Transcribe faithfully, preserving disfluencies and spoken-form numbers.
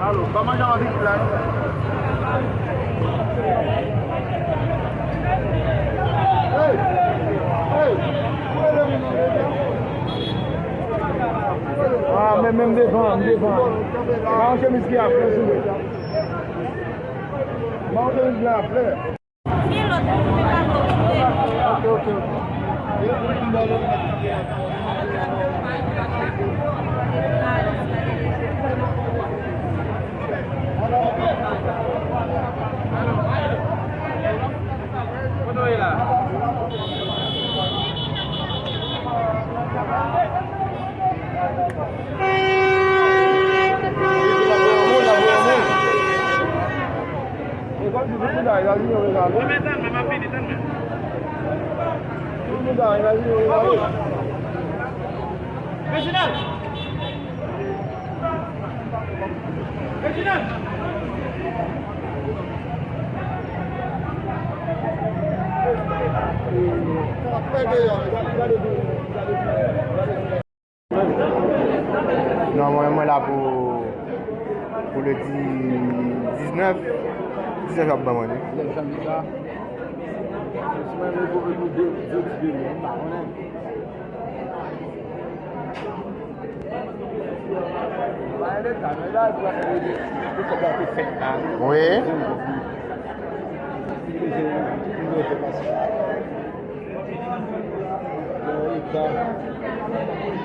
Alo, pa manje anpil la, non. Hey! Hey! Ah, men, men, m devan, m devan. Pa yon chemiz ki a fè sou mwen. Pa yon chemiz ki a fè. Gen lòt moun, men pa twò kite. Ok, ok, ok. Kote w ye la? Reginald! Reginald! Non, mwen, mwen la pou, pou le diznèf. Diznèf y ap ban mwen li. Lè janvye sa. Si mwen mwen pou, pou de, de, de, de, mwen pa konnen. Wi.